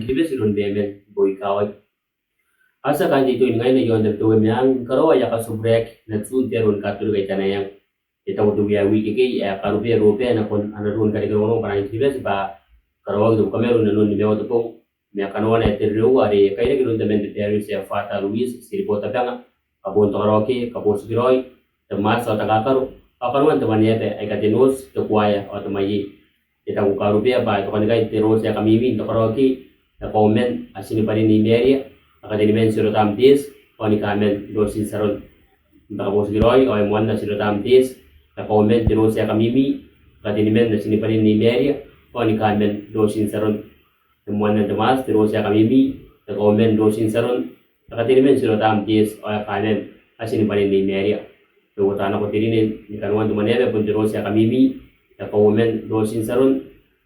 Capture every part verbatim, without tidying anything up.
Kiribati iroun Bemen Boikawai. A tia kaain te itoa ni ngaina iaon Tabiteuea Meang ni karaoa aia katiburake n atun te aro ni Katorika i Tanaiang. E taku te Wiawi ikekei ae Karubea Robea nakon ana ruu ni kareke rongorongo Bwanan Kiribati bwa e karaoaki te Bukamaro inanon nimaua te bong ma kanoana ae te rereua are e kairaki iroun temanna te parish ae Father Louis Siribo Tabanga, a bon te karaoke, kabotikiraoi, te mass ao te kakaro, ao kanoan te mwaneaba aika te noti, te kuaea ao te mwaie. E taku Karubea bwa e tokanikai te Roti ae Kamimi n te karaoke ae Kauoman Atinibwanin Nei Maria, ae kateniman Tirotam Teti ao ni Kaaman Rotin Tiaron. N te kabotikiraoi ao e moanna Tirotam Teti ae Kauoman te Roti ae Kamimi, ae kateniman Atinibwanin Nei Maria ao ni Kaaman Rotin Tiaron. E moanna n te mass te Roti ae Kamimi ae Kauoman Rotin Tiaron, ae kateniman Tirotam Teti ao ae Kaaman Atinibwanin Nei Maria. E uota nako te rine ni kanoan te mwaneaba bon te Roti ae Kamimi ae Kauoman Rotin Tiaron,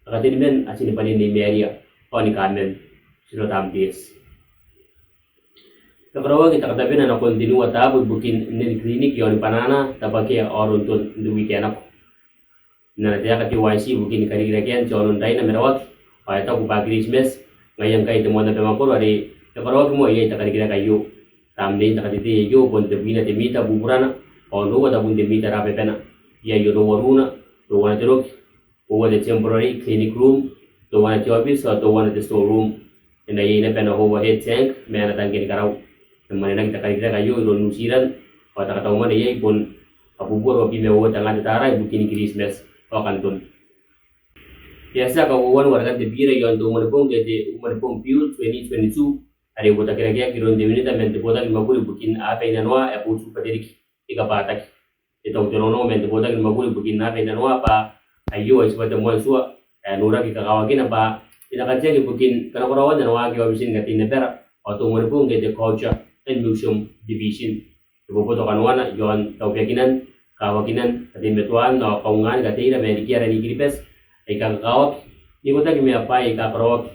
ae kateniman Atinibwanin Nei Maria ao ni Kaaman Tirotam Teti. E karaoaki te katabena nakon te niua taabo ibukin nnen clinic iaon Banana, Tabwakea ao Ronton n te wiiki ae nako. N ana taeka te OIC ibukin karikirakean te aono n Raina ma Rawaki, ao e taku bwa Kiritimati ngaia ngkai te moan abamwakoro are e karaoaki moa iai te karikirake aio. Tamnein te katetei aio bon tebwina te mita buburana ao onoua tabun te mita rababana. Iai onoua ruuna, teuana te roki, uoua te temporary clinic room, teuana te office ao teuana te store room. E na iai naba ana overhead tank ma ana tangke ni karau. E mwanenaki te karikirake aio iroun New Zealand ao te katau mwane iai bon abubua ruabwi ma uoua te nga te tara ibukin Kiritimati ao Kanton. E a tia kauoua warekan te biira iaon te Umwanibong ke te Umwanibong Bill twenty twenty-two are e uotakirakeaki iroun te Minita man te Botaki ni Mwakuri ibukin Aba Inanoa ae Boutu Bateriki Ikabwataki. E taku te rongorongo man te Botaki ni Mwakuri ibukin Aba Inanoa bwa aio ai tibwa te moan tua ae e noraki kakawakina bwa e na kateaki ibukin kanakoraoan ana waaki aobitin katein abara ao te Umwanibong ke te Culture and Museum Division. E boboto kanoana iaon taubeakinan, kawakinan, kateimatoan ao kaungaan kateira ma rikiara Nei Kiribati aika kakawaki n ikotaki ma bwaai aika karaoaki,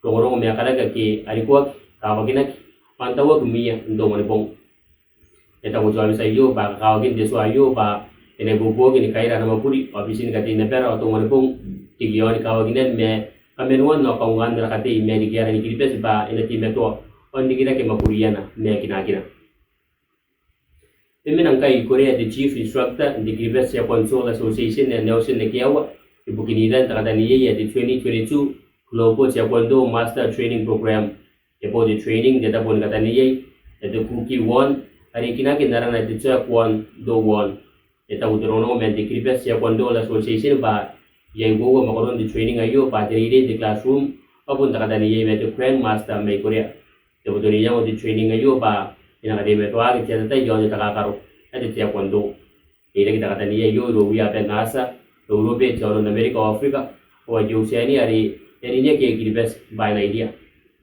rongorongo ma karaki ake a rikoaki, kawakinaki ao n tauaki mwiia n te Umwanibong. E taku te aobiti aio bwa kakawakin te tua aio bwa e na ibuobuoki ni kaira ana mwakuri aobitin katein abara ao te Umwanibong riki iaon kawakinan ma kamanoan ao kaungaan ara katei ma rikiara Nei Kiribati bwa e na teimatoa ao n rikirake mwakuriana ma kinakina. E mena ngkai i Korea te Chief Instructor n te Kiribati Taekwondo Association ae Nelson Nakeawa ibukin iran te kataneiai ae te twenty twenty-two Global Taekwondo Master Training Program. E boo te training n te tabo ni kataneiai ae te Kukkiwon are e kinaaki n arana ae te Taekwondowon. E taku te rongorongo man te Kiribati Taekwondo Association bwa iai uoua mwakoron te training aio bwa te reirei n te classroom ao bon te kataneiai ma te Grandmaster mai Korea. Te boto n iango n te training aio bwa e na kateimatoaki te atatai iaon te takakaro ae te Taekwondo. E iraki te kataneiai aio irouia aban Asia, Eurobe, te Aono n Amerika ao Afrika ao ae te Otiania are e a rineaki iai Kiribati bwa e na iria.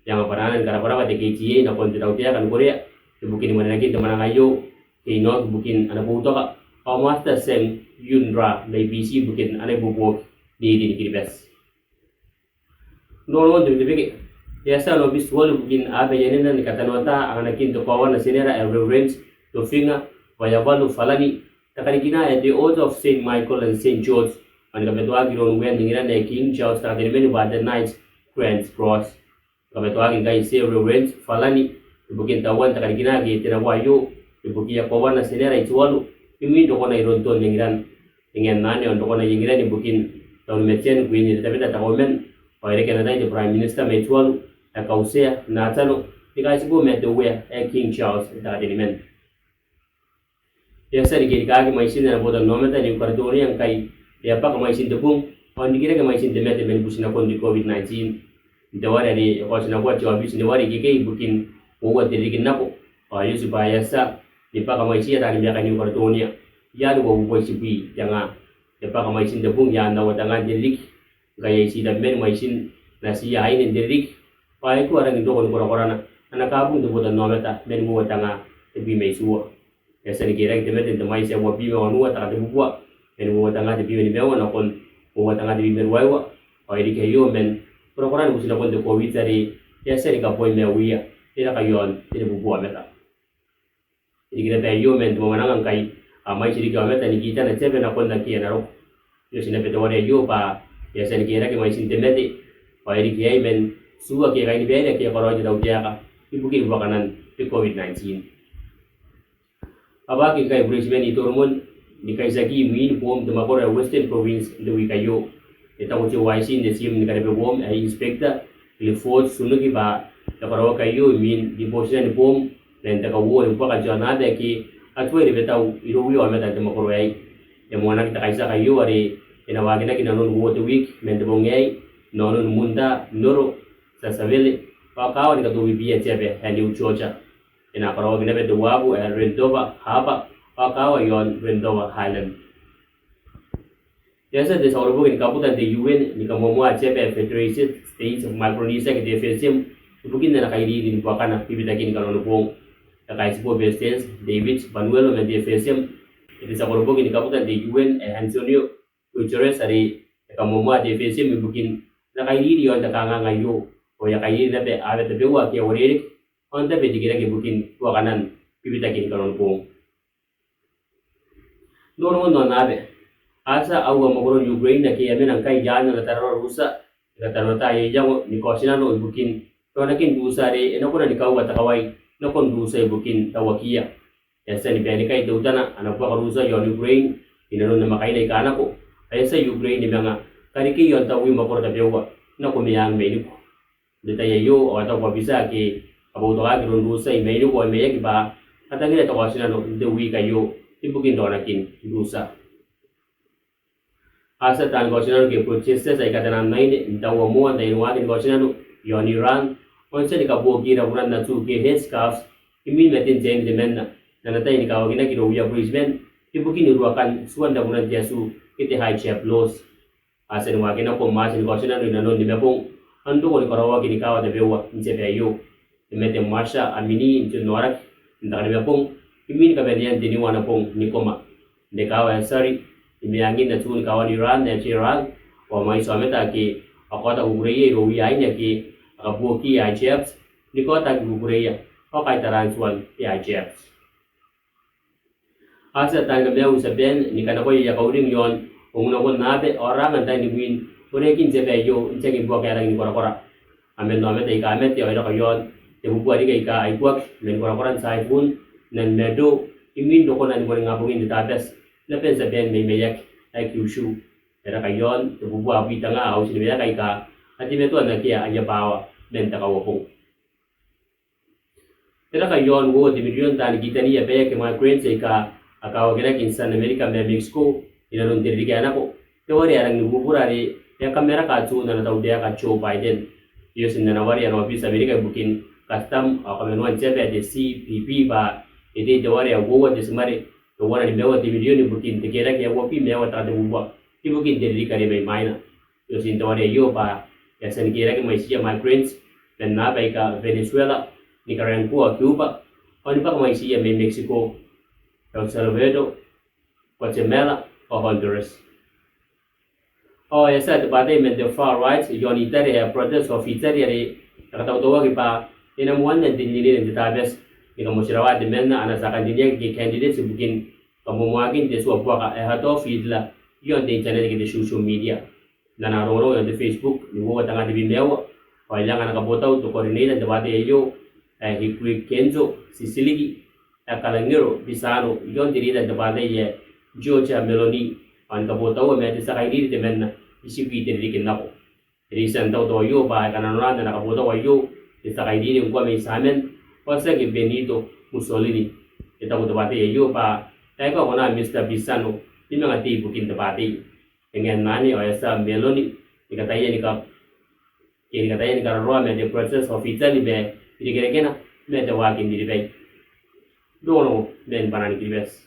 E anga bwanaana ni karabwarabwa te K T A nakon te tautaeka ni Korea ibukin mwanenakin te mwananga aio, ke e na oki ibukin ana boutoka ao Master Sang Hyun Rah mai Biti ibukin ana ibuobuoki n irin Kiribati. Rongorongon te Betebeke. E a tia ana aobiti Tuvalu ibukin aba i aneana ni katanoata anganakin te Kowana Tienera ae Reverend Tofiga Vayavalu Falani te karikina ae te Order of Saint Michael and Saint George ao ni kamatoaki iroun Uean Engiran ae King Charles te kateniman bwa te Knight Grand Cross. E kamatoaki ngkai te Reverend Falani ibukin tauan te karikina ake tenabwa aio ibukiia Kowana Tienera i Tuvalu imwin rokona i Ronton n Engiran. E ngae n anne ao n rokona i Engiran ibukin taunimatean Queen Elizabeth te Kauoman ao e reke ana tai te Prime Minister mai Tuvalu ae Kausea Natano ni kaitibo ma te Uea ae King Charles te kateniman. E a tia ni kerikaaki mwaitin ana botannaomata New Caledonia ngkai e a bwaka mwaitin te bung ao n rikirake mwaitin te mate man butinakon te COVID nineteen. N te ware are e kaotinakoa te aobiti ni ware ikekei ibukin uoua te ririki n nako ao e oti bwa e a tia ni bwaka mwaitiia taani maeka New Caledonia i aan uabubua itibwi te nga. E bwaka mwaitin te bung i aan aua te nga n te ririki. Ngkai ai tii tabeman mwaitin natiia aine n te ririki bwa e tuai rangi n roko ni korakorana ana kabung te botannaomata man uoua te nga tebwi ma itiua. E a tia ni kerikaaki te mate n te mwaiti ae uabwi ma onoua te katebubua man uoua te nga tebwi ma nimaua nakon uoua te nga tebwi ma ruaiwa ao e riki aio man korakoran butinakon te COVID are e a tia ni kaboi maiuia e raka i aon tenibubua aomata. E riki naba aio man te mwamwananga ngkai a mwaiti riki aomata ni kitana te aba nakon ake a na roko. E oti naba te ware aio bwa e a tia ni kerikaaki mwaitin te mate ao e riki aei man tuua ke kainibaire ake a karaoi te tautaeka ibukin buakanan te COVID nineteen. A waaki ngkai bureitiman i Toromon ni kaitiaki mwin boom te mwakoro ae Western Province n te wiiki aio. E taku te OIC n te tiim ni karebwe boom ae Inspector Clifford Sunuki bwa e karaoaki aio imwin ribootinan boom man te kauoua ni buaka te aonnaba ake a tuai rebe tau irouia aomata n te mwakoro aei. E moanaki te kaitiaka aio are e na waakinaki inanon uoua te wiiki man te bong aei, inanon Munta, Noro, Sassafras, ao kaawa ni katobibia te aba ae New Georgia. E na karaoaki naba te uabu ae Rendova Harbour ao kaawa iaon Rendova Island. E a tia te tia koroboki ni kabuta n te U N ni kamoamoa te aba ae Federated States of Micronesia ke te F S M ibukin ana kairiri ni buakana bibitakin kanoan boong. E kaitibo Beretitenti David Panuelo man te F S M, e te tia koroboki ni kabuta n te U N ae Antonio Guterres are e kamoamoa te F S M ibukin ana kairiri iaon te kanganga aio, ao e a kairiri naba aaba tabeua ake a uarereke ao n tabe n rikirake ibukin buakanan bibitakin kanoan boong. N rongorongon aonnaba, a tia aua mwakoron Ukraine ake a mena ngkai i aan ana tararua Russia ni kataneiai iango ni kaotinano ibukin raonakin Russia are e na kona ni kaua te kawai nakon Russia ibukin tauakiia. E a tia ni baenikai teutana ana buaka Russia iaon Ukraine inanon namwakaina aika nako, ao e a tia Ukraine ni manga karikii aon taui mwakoro tabeua nako meang mainiku. N te tai aio ao a taku abitia ake a boutokaaki iroun Russia i mainiku ao i maiaki bwa a tangira te kaotinano n te wiiki aio ibukin raonakin Russia. A tia taan kaotinano ke protesters aika tebwi ma aine n taua moa n tain waaki ni kaotinano iaon Iran, ao n tia ni kabuoki rabunan atuu ke headscarves imwin maten te aine temanna n ana tai ni kawakinaki irouia bureitiman ibukin uruakan tuan rabunan te atuu ke te hijab laws. A tia ni waaki nako maati ni kaotinano inanon nimabong ao n roko ni karaoaki ni kaawa tabeua n te aba aio. E mate Mahsa Amini n te onnaoraki n te Takanimabong imwin kabanean teniua ana bong ni koma. N te kaawa ae Sari, i meangin atun kaawan Iran ae Tehran, ao a mwaiti aomata ake a kaota kukureia irouia aine ake a kabuoki hijabs ni kaota aki kukureia ao kaitaraan tuan te hijabs. A tia taan kamaiu i Tiaban ni kanakoa aia kauring iaon ongonakon aaba ao raanga n tain imwin oreakin te aba aio n te aki buaka ae rangi ni korakora. A man aomata aika a mate ao e raka iaon tebubua riki aika a ikuaki man korakoran typhoon Nanmadol imwin rokona ni moningabongin te Tabati n aban Tiaban mai maiaki ae Kyushu. E raka iaon tebubua abwi tenga auti ni maeka aika a teimatoa n akea aia bwaawa man te Kauabong. E raka iaon uoua te mirion taan kitaniia baia ke migrants aika a kawakinaki n tian Amerika ma Mexico inanon te ririki ae nako, teuare ae rangi ni bubura are e a kamaraka atun ana tautaeka Joe Biden. E oti n ana ware ana aobiti Amerika ibukin Customs ao kamanoan te aba ae te C B P bwa e tei teuare ae uoua te timare teuana nimaua te mirion ibukin te kerake ae uabwi ma aua te katebubua ibukin te ririki are mai mwaina. E oti n teuare aio bwa e a tia ni kerake mwaitiia migrants man aaba aika Venezuela, Nicaragua, Cuba, ao ni bwaka mwaitiia mai Mexico, El Salvador, Guatemala ao Honduras. Ao e a tia te bwaatai man te far right iaon Italy ae Brothers of Italy are e katautauaki bwa e na moanna n te rinerine n te Tabati ni kamotirawa temanna ana tia kan rineaki ke candidates ibukin kamoamoaakin te tua buaka ae Adolf Hitler iaon te internet ke te social media. N ana rongorongo iaon te Facebook n uoua tenga tebwi ma aua, ao e anga ana kabotau te coordinator n te bwaatai aio ae Hikri Kenzo Sisiliki ae Kalangero Bisano iaon te rita n te bwaatai ae Giorgia Meloni, ao ni kabotaua ma te tia kairiri temanna itibwi te ririki n nako. E reitia n tautau aio bwa e kananona n ana kabotau aio te tia kairiri ngkoa mai Tiaman ao tiaki Benito Mussolini. E taku te bwaatai aio bwa e aki kona Mister Bisano ni manga tei ibukin te bwaatai. E ngae n anne ao e a tia Meloni ni kataia ni ka- ke ni kataia ni kararoa ma te Brothers of Italy ma irekerekena ma te waaki n iribai. Rongorongo man Bwanan Kiribati.